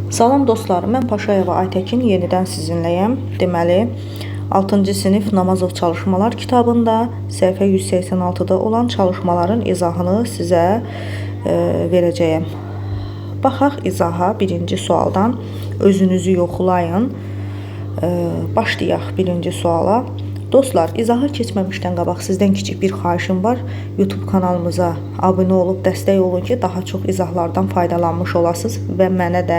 Salam dostlar, mən Paşayeva Aytəkin yenidən sizinləyəm. Deməli, 6-cı sinif Namazov çalışmalar kitabında səhifə 186-da olan çalışmaların izahını sizə verəcəyəm. Baxaq izaha birinci sualdan. Özünüzü yoxlayın. Başlayaq birinci suala. Dostlar, izaha keçməmişdən qabaq sizdən kiçik bir xahişim var. YouTube kanalımıza abunə olub dəstək olun ki, daha çox izahlardan faydalanmış olasınız və mənə də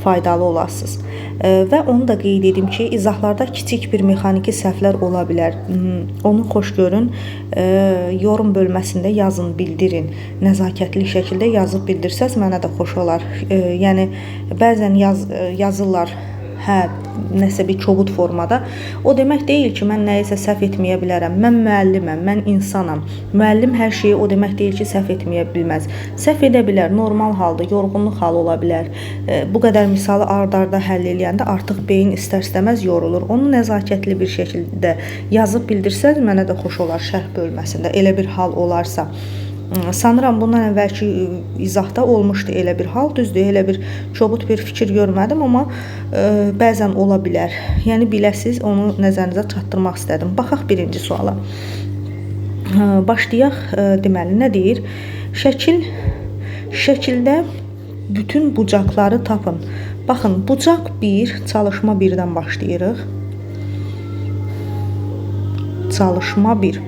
faydalı olasınız. Və onu da qeyd edim ki, izahlarda kiçik bir mexaniki səhvlər ola bilər. Onu xoş görün. Yorum bölməsində yazın, bildirin. Nəzakətli şəkildə yazıb bildirsəz mənə də xoş olar. Yəni bəzən yazırlar, hə, nəsə bir kobud formada. O demək deyil ki, mən nəyisə səhv etməyə bilərəm. Mən müəlliməm, mən insanam. Müəllim hər şeyi o demək deyil ki, səhv etməyə bilməz. Səhv edə bilər, normal halda, yorğunluq halı ola bilər. Bu qədər misalı ard-arda həll eləyəndə artıq beyin istər-istəməz yorulur. Onu nəzakətli bir şəkildə yazıb bildirsəz, mənə də xoş olar şərh bölməsində. Elə bir hal olarsa. Sanıram bundan əvvəlki izahda olmuşdu elə bir hal. Düzdür, elə bir kobud bir fikir görmədim, amma bəzən ola bilər. Yəni biləsiz, onu nəzərinizə çatdırmaq istədim. Baxaq birinci suala. Başlayaq, deməli, nə deyir? Şəkildə bütün bucaqları tapın. Baxın, bucaq 1, çalışma 1-dən başlayırıq. Çalışma 1.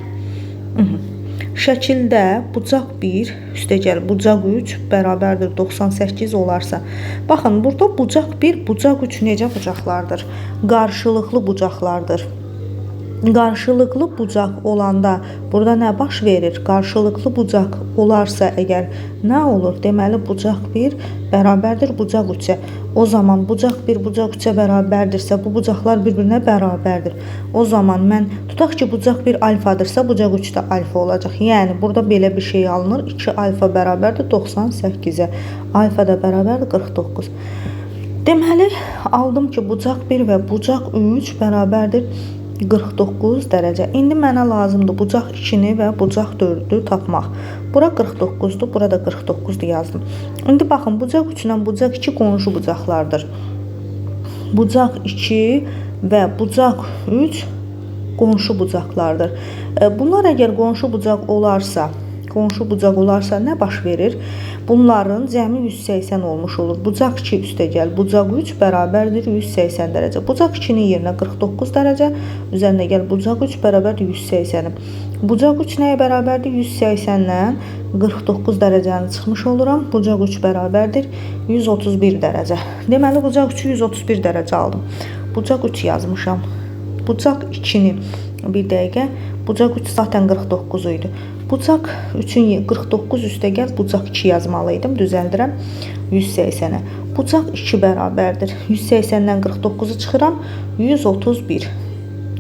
Şəkildə bucaq 1, üstəgəl bucaq 3 bərabərdir 98 olarsa. Baxın, burada bucaq 1, bucaq 3 necə bucaqlardır? Qarşılıqlı bucaqlardır. Qarşılıqlı bucaq olanda burada nə baş verir? Qarşılıqlı bucaq olarsa əgər nə olur? Deməli, bucaq 1 bərabərdir bucaq 3-ə. O zaman bucaq 1 bucaq 3-ə bərabərdirsə, bu bucaqlar bir-birinə bərabərdir. O zaman mən tutaq ki, bucaq 1 alfadırsa, bucaq 3 də alfa olacaq. Yəni, burada belə bir şey alınır. 2 alfa bərabərdir 98-ə. Alfa da bərabərdir 49. Deməli, aldım ki, bucaq 1 və bucaq 3 bərabərdir 49 dərəcə. İndi mənə lazımdır bucaq 2-ni və bucaq 4-ü tapmaq. Bura 49-dur, burada 49-dur yazdım. İndi baxın, bucaq 3 ilə bucaq 2 qonşu bucaqlardır. Bucaq 2 və bucaq 3 qonşu bucaqlardır. Bunlar əgər qonşu bucaq olarsa, nə baş verir? Bunların cəmi 180 olmuş olur. Bucaq 2 üstəgəl, bucaq 3 bərabərdir 180 dərəcə. Bucaq 2-nin yerinə 49 dərəcə, üzərinə gəl bucaq 3 bərabərdir 180-i. Bucaq 3 nəyə bərabərdir? 180-dən 49 dərəcəni çıxmış oluram. Bucaq 3 bərabərdir 131 dərəcə. Deməli, bucaq 3-ü 131 dərəcə aldım. Bucaq 3 yazmışam. Bucaq 2-ni bir dəqiqə. Bucaq 3 zaten 49 idi. Bucaq 3-ün 49 üstəgəl bucaq 2 yazmalı idim. Düzəldirəm 180-ə. Bucaq 2 bərabərdir. 180-dən 49-u çıxıram. 131.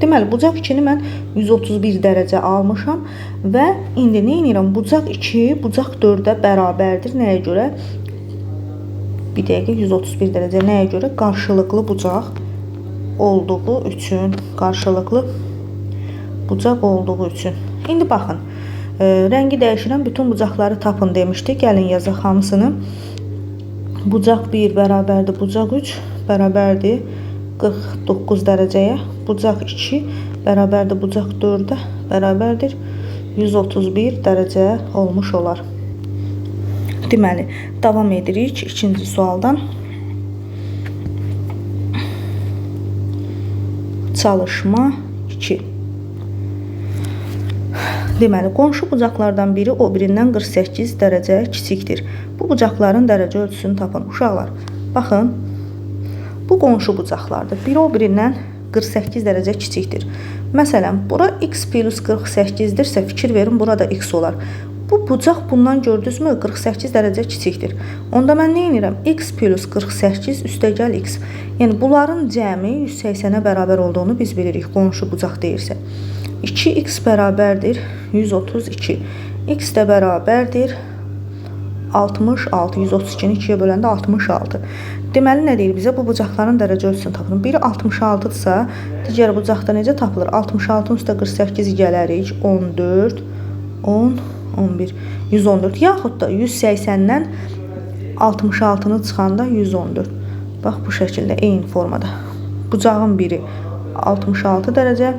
Deməli, bucaq 2-ni mən 131 dərəcə almışam və indi nə edirəm? Bucaq 2, bucaq 4-ə bərabərdir. Nəyə görə? Bir dəqiqə, 131 dərəcə. Nəyə görə? Qarşılıqlı bucaq olduğu üçün. Qarşılıqlı bucaq olduğu üçün. İndi baxın, rəngi dəyişirəm, bütün bucaqları tapın demişdi. Gəlin yazaq hamısını. Bucaq 1 bərabərdir bucaq 3 bərabərdir 49 dərəcəyə. Bucaq 2 bərabərdir bucaq 4-ə bərabərdir 131 dərəcə olmuş olar. Deməli, davam edirik ikinci sualdan. Çalışma 2. Deməli, qonşu bucaqlardan biri o birindən 48 dərəcə kiçikdir. Bu bucaqların dərəcə ölçüsünü tapın. Uşaqlar, baxın, bu qonşu bucaqlardır. Biri o birindən 48 dərəcə kiçikdir. Məsələn, bura x plus 48-dirsə, fikir verin, burada x olar. Bu bucaq bundan gördünüzmü? 48 dərəcə kiçikdir. Onda mən nə edirəm? X plus 48 üstəgəl x. Yəni, bunların cəmi 180-ə bərabər olduğunu biz bilirik, qonşu bucaq deyirsə. 2x bərabərdir 132. X də bərabərdir 66. 132-ni 2-yə böləndə 66. Deməli, nə deyir bizə? Bu bucaqların dərəcə ölçüsünü tapın. Biri 66-dırsa, digər bucaqda necə tapılır? 66-nın üstə 48 gələrik. 14, 10, 11, 114. Yaxud da 180-dən 66-nı çıxanda 114. Bax, bu şəkildə, eyni formada. Bucağın biri 66 dərəcə,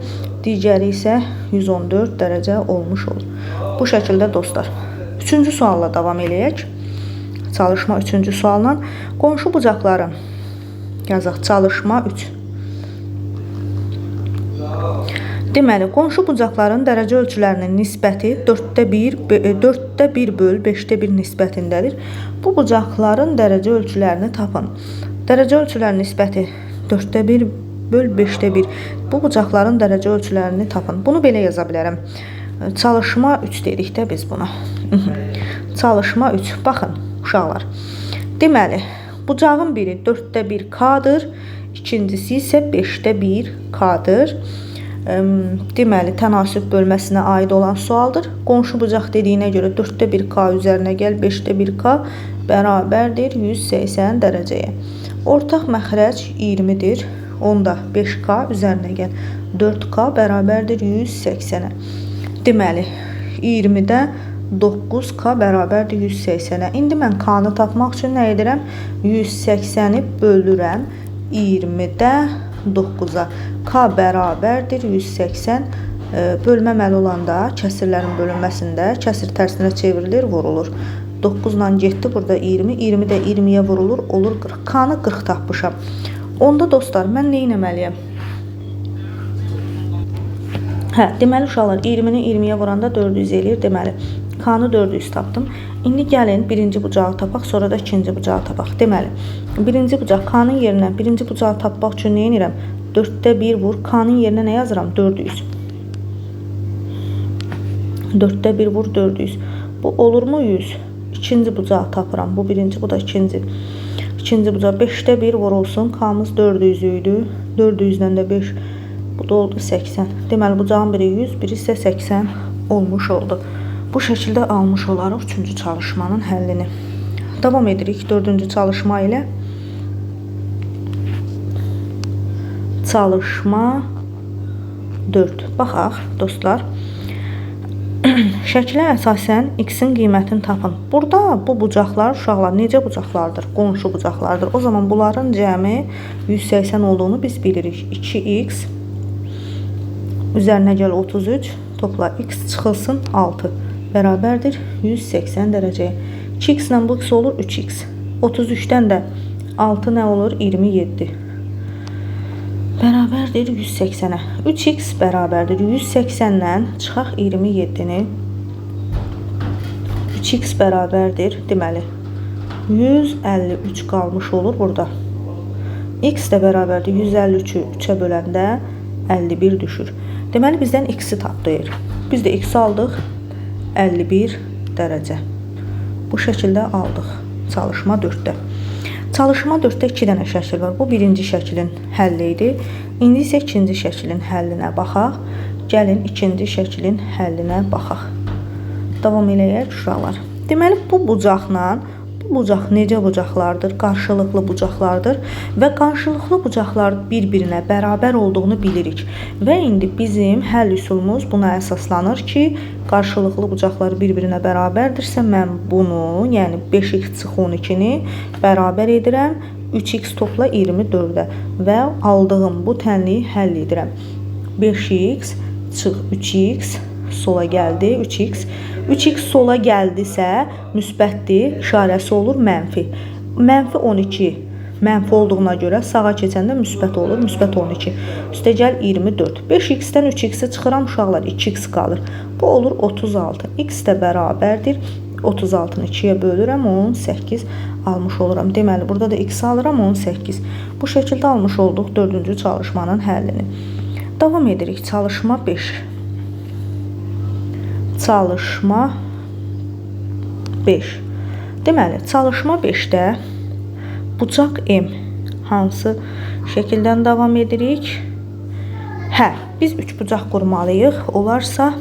digəri isə 114 dərəcə olmuş olur. Bu şəkildə dostlar. Üçüncü sualla davam eləyək. Çalışma üçüncü sualla. Qonşu bucaqların yazaq, çalışma 3. Deməli, qonşu bucaqların dərəcə ölçülərinin nisbəti 4-də 1 böl 5-də 1 nisbətindədir. Bu bucaqların dərəcə ölçülərini tapın. Dərəcə ölçülərinin nisbəti 4-də 1 böl 5-də 1. Bu bucaqların dərəcə ölçülərini tapın. Bunu belə yaza bilərəm. Çalışma 3 dedik də biz buna. Çalışma 3. Baxın, uşaqlar. Deməli, bucağın biri 4-də 1 K-dır, ikincisi isə 5-də 1 K-dır. Deməli, tənasüb bölməsinə aid olan sualdır. Qonşu bucaq dediyinə görə 4-də 1 K üzərinə gəl, 5-də 1 K bərabərdir 180 dərəcəyə. Ortaq məxrəc 20-dir. Onda 5K üzərinə gəl, 4K bərabərdir 180-ə. Deməli, 20-də 9K bərabərdir 180-ə. İndi mən K-nı tapmaq üçün nə edirəm? 180-i bölürəm 20-də 9-a. K bərabərdir 180. Bölmə əməli olanda kəsirlərin bölünməsində kəsir tərsinə çevrilir, vurulur. 9 ilə getdi, burada 20. 20 də 20-yə vurulur, olur 40. K-nı 40 tapmışam. Onda dostlar, mən nə etməliyəm? Hə, deməli uşaqlar, 20-ni 20-yə vuranda 400 eləyir. Deməli, K-nı 400 tapdım. İndi gəlin birinci bucağı tapaq, sonra da ikinci bucağı tapaq. Deməli, birinci bucaq K-nın yerinə birinci bucağı tapmaq üçün nə edirəm? 4-də 1 vur. K-nın yerinə nə yazıram? 400. 4-də 1 vur 400. Bu olurmu 100? İkinci bucağı tapıram. Bu birinci, bu da ikinci. İkinci bucaq 5-də 1 vurulsun. K-mız 400 idi. 400-dən də 5. Bu da oldu 80. Deməli, bucağın biri 100, biri isə 80 olmuş oldu. Bu şəkildə almış olarıq üçüncü çalışmanın həllini. Davam edirik dördüncü çalışma ilə. Çalışma 4. Baxaq dostlar. Şəklə əsasən x-in qiymətini tapın. Burada bu bucaqlar uşaqlar necə bucaqlardır? Qonşu bucaqlardır. O zaman bunların cəmi 180 olduğunu biz bilirik. 2x üzərinə gəl 33, topla x çıxılsın 6 bərabərdir 180 dərəcəyə. 2x ilə bu x olur 3x. 33-dən də 6 nə olur? 27. Bərabərdir 180-ə. 3x bərabərdir 180-dən çıxaq 27-ni. 3x bərabərdir, deməli 153 qalmış olur burada. X də bərabərdir 153-ü 3-ə böləndə 51 düşür. Deməli bizdən x-i tap deyir. Biz də x-i aldıq 51 dərəcə. Bu şəkildə aldıq. Çalışma 4-də. Çalışma 4-də 2 dənə şəkil var. Bu birinci şəklin həlli idi. İndi isə ikinci şəklin həllinə baxaq. Gəlin ikinci şəklin həllinə baxaq. Davam eləyək uşaqlar. Deməli bu bucaqla bu bucaq necə bucaqlardır? Qarşılıqlı bucaqlardır və qarşılıqlı bucaqlar bir-birinə bərabər olduğunu bilirik. Və indi bizim həll üsulumuz buna əsaslanır ki, qarşılıqlı bucaqlar bir-birinə bərabərdirsə, mən bunu, yəni 5x çıx 12-ni bərabər edirəm 3x topla 24-ə və aldığım bu tənliyi həll edirəm. 5x çıx 3x sola gəldi 3x. 3x sola gəldisə müsbətdir, işarəsi olur mənfi. Mənfi 12 mənfi olduğuna görə sağa keçəndə müsbət olur, müsbət 12. Üstəgəl 24. 5x-dən 3x-i çıxıram uşaqlar, 2x qalır. Bu olur 36. X də bərabərdir. 36-nı 2-yə bölürəm, 18 almış oluram. Deməli, burada da x alıram, 18. Bu şəkildə almış olduq 4-cü çalışmanın həllini. Davam edirik. Çalışma 5. Çalışma 5. Deməli, çalışma 5-də bucaq M hansı şəkildən davam edirik? Hə, biz 3 bucaq qurmalıyıq. Olarsa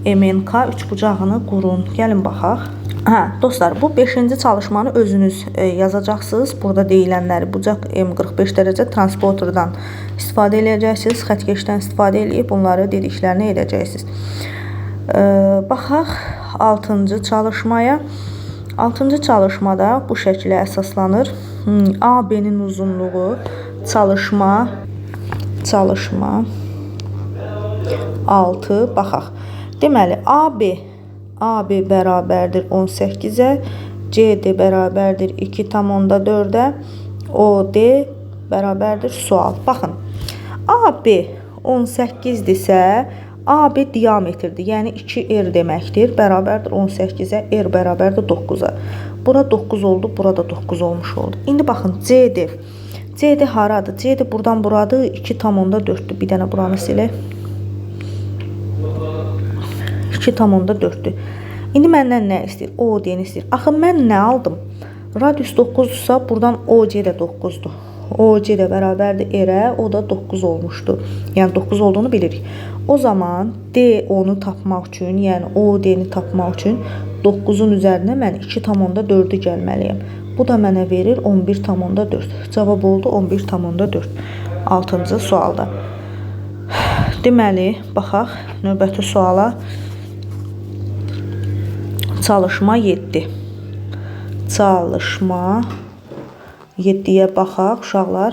MNK 3 bucağını qurun. Gəlin baxaq. Hə, dostlar, bu 5-ci çalışmanı özünüz yazacaqsınız. Burada deyilənləri bucaq M 45 dərəcə transporterdan istifadə eləyəcəksiniz. Xəttkeşdən istifadə eləyib bunları dediklərini edəcəksiniz. Baxaq 6-cı çalışmaya. 6-cı çalışmada bu şəklə əsaslanır. AB-nin uzunluğu çalışma 6 baxaq. Deməli AB bərabərdir 18-ə, CD bərabərdir 2,4-ə, OD bərabərdir sual. Baxın, AB 18-dirsə, AB diametrdir, yəni 2R deməkdir, bərabərdir 18-ə, R bərabərdir 9-a. Bura 9 oldu, burada 9 olmuş oldu. İndi baxın, CD. CD haradır? CD buradan buradır, 2,4-dür. Bir dənə buranı silək. 2,4-dür. İndi məndən nə istəyir? OD-ni istəyir. Axı mən nə aldım? Radius 9-dursa, buradan OC də 9-dur. OC də bərabərdir R-ə, o da 9 olmuşdu. Yəni 9 olduğunu bilirik. O zaman D-onu tapmaq üçün, yəni OD-ni tapmaq üçün 9-un üzərinə mən 2,4-ü gəlməliyəm. Bu da mənə verir 11,4. Cavab oldu 11,4. 6-cı sualda. Deməli, baxaq növbəti suala. Çalışma 7. Çalışma 7-yə baxaq uşaqlar.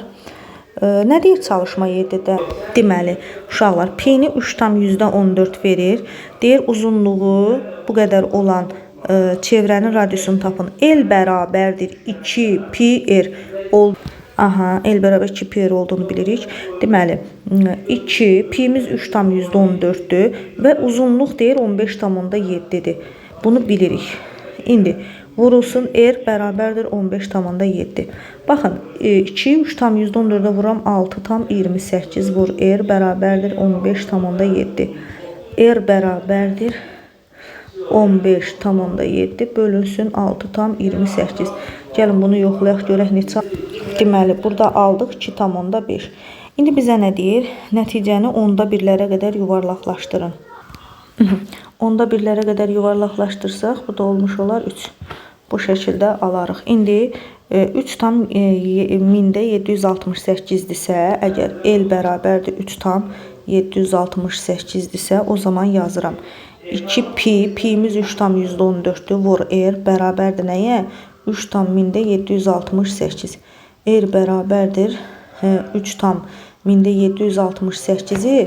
Nə deyir çalışma 7-də? Deməli, uşaqlar P-ni 3,14 verir. Deyir uzunluğu bu qədər olan çevrənin radiusunu tapın. L bərabərdir 2 pi r. Aha, L bərabər 2 pi r olduğunu bilirik. Deməli, 2, pi-miz 3,14-dür və uzunluq deyir 15,7-dir. Bunu bilirik. İndi vurulsun R bərabərdir 15,7. Baxın, 2, 3,14-ə vuram 6,28 vur R bərabərdir 15,7. R bərabərdir 15,7 bölünsün 6,28. Gəlin bunu yoxlayaq, görək neçə. Deməli, burada aldıq 2,5. İndi bizə nə deyir? Nəticəni onda birlərə qədər yuvarlaqlaşdırın. Onda birlərə qədər yuvarlaqlaşdırsaq, bu da olmuş olar 3. Bu şəkildə alarıq. İndi 3,768-dirsə, əgər L bərabərdir 3,768-dirsə, o zaman yazıram. 2 pi, pi-miz 3,14-dür, vur R bərabərdir nəyə? 3,768. R bərabərdir 3,768-i.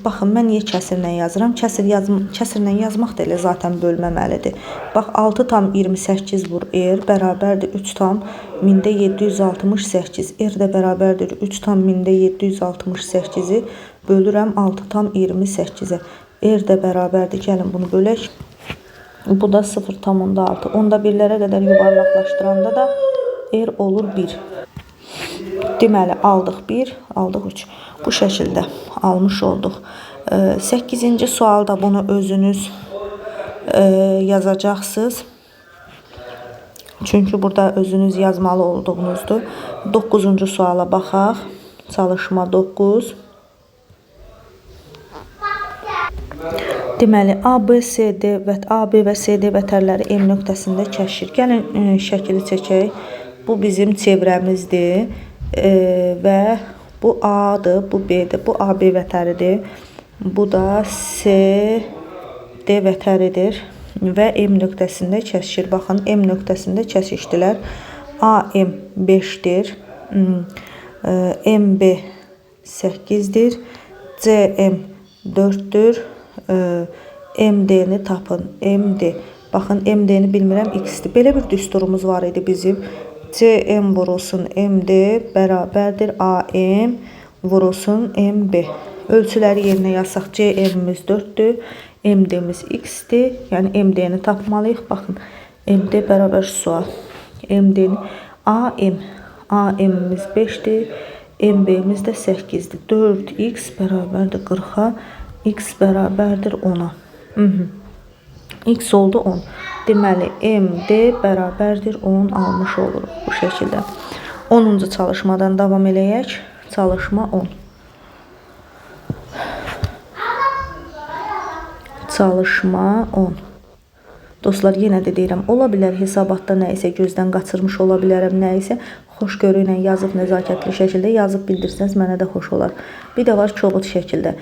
Baxın, mən niyə kəsirlə yazıram? Kəsirlə yazmaq da elə zaten bölməməlidir. Bax, 6,28 vur R bərabərdir 3,768. R də bərabərdir 3,768-i bölürəm 6,28-ə. R də bərabərdir. Gəlin bunu bölək. Bu da 0,6. Onda birlərə qədər yuvarlaqlaşdıranda da R olur 1. Deməli, aldıq 1, aldıq 3. Bu şəkildə almış olduq. 8-ci sualda bunu özünüz yazacaqsınız. Çünki burada özünüz yazmalı olduğunuzdur. 9-cu suala baxaq. Çalışma 9. Deməli, A, B, C, D və A, B və C, D vətərləri M nöqtəsində kəsişir. Gəlin şəkili çəkək. Bu bizim çevrəmizdir və bu A-dır, bu B-dir. Bu A, B vətəridir. Bu da C, D vətəridir və M nöqtəsində kəsişir. Baxın, M nöqtəsində kəsişdilər. A, M 5-dir, M, B 8-dir, C, M 4-dür, M, D-ni tapın. M, D. Baxın, M, D-ni bilmirəm, X-dir. Belə bir düsturumuz var idi bizim. CM vurulsun MD bərabərdir AM vurulsun MB. Ölçüləri yerinə yazsaq CM-imiz 4-dür, MD-miz X-dir. Yəni MD-ni tapmalıyıq. Baxın, MD bərabər sual. MD-ni AM, AM-imiz 5-dir, MB-miz də 8-dir. 4X bərabərdir 40-a, X bərabərdir 10-a. X oldu 10. Deməli, MD bərabərdir 10 almış oluruq bu şəkildə. 10-cu çalışmadan davam eləyək. Çalışma 10. Çalışma 10. Dostlar, yenə də deyirəm, ola bilər hesabatda nə isə gözdən qaçırmış ola bilərəm, nə isə. Xoşgörü ilə yazıb nəzakətli şəkildə yazıb bildirsəniz mənə də xoş olar. Bir də var kobud şəkildə.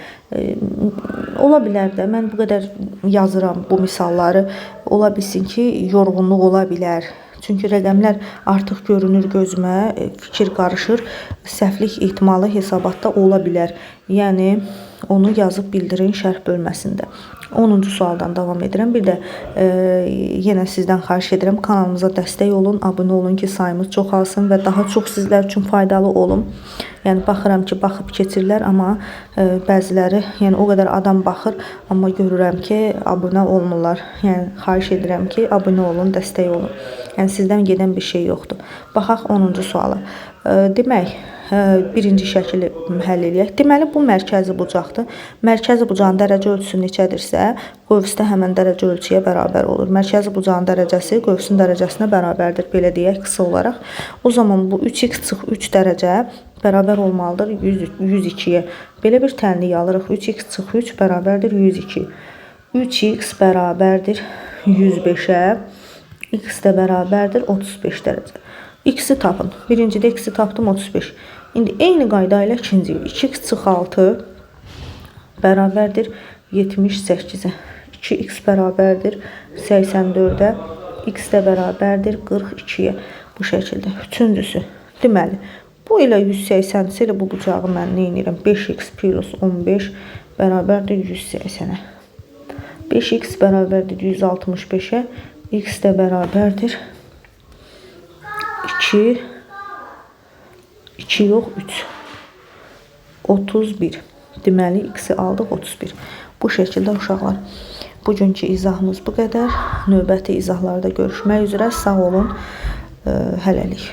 Ola bilər də mən bu qədər yazıram bu misalları. Ola bilsin ki, yorğunluq ola bilər. Çünki rəqəmlər artıq görünür gözümə, fikir qarışır. Səhvlik ehtimalı hesabatda ola bilər. Yəni onu yazıb bildirin şərh bölməsində. 10-cu sualdan davam edirəm. Bir də yenə sizdən xahiş edirəm, kanalımıza dəstək olun, abunə olun ki, sayımız çoxalsın və daha çox sizlər üçün faydalı olum. Yəni baxıram ki, baxıb keçirlər, amma bəziləri, yəni o qədər adam baxır, amma görürəm ki, abunə olmurlar. Yəni xahiş edirəm ki, abunə olun, dəstək olun. Yəni sizdən gedən bir şey yoxdur. Baxaq 10-cu suala. Demək, birinci şəkili həll eləyək. Deməli, bu mərkəzi bucaqdır. Mərkəzi bucağın dərəcə ölçüsü neçədirsə, qövs də həmən dərəcə ölçüyə bərabər olur. Mərkəzi bucağın dərəcəsi qövsün dərəcəsinə bərabərdir. Belə deyək qısa olaraq. O zaman bu 3x çıx 3 dərəcə bərabər olmalıdır 102-yə. Belə bir tənlik alırıq. 3x çıx 3 bərabərdir 102. 3x bərabərdir 105-ə. X də bərabərdir 35 dərəcə. X-i tapın. Birincidə X-i tapdım 35. İndi eyni qayda ilə ikinci 2x çıx 6 bərabərdir 78-ə. 2x bərabərdir 84-ə. X də bərabərdir 42-yə. Bu şəkildə. Üçüncüsü. Deməli, bu elə 180-sə elə bu bucağı mən nə edirəm? 5x plus 15 bərabərdir 180-ə. 5x bərabərdir 165-ə. X də bərabərdir 2, 2 yox, 3. 31. Deməli, x-i aldıq 31. Bu şəkildə uşaqlar. Bugünkü izahımız bu qədər. Növbəti izahlarda görüşmək üzrə. Sağ olun. Hələlik.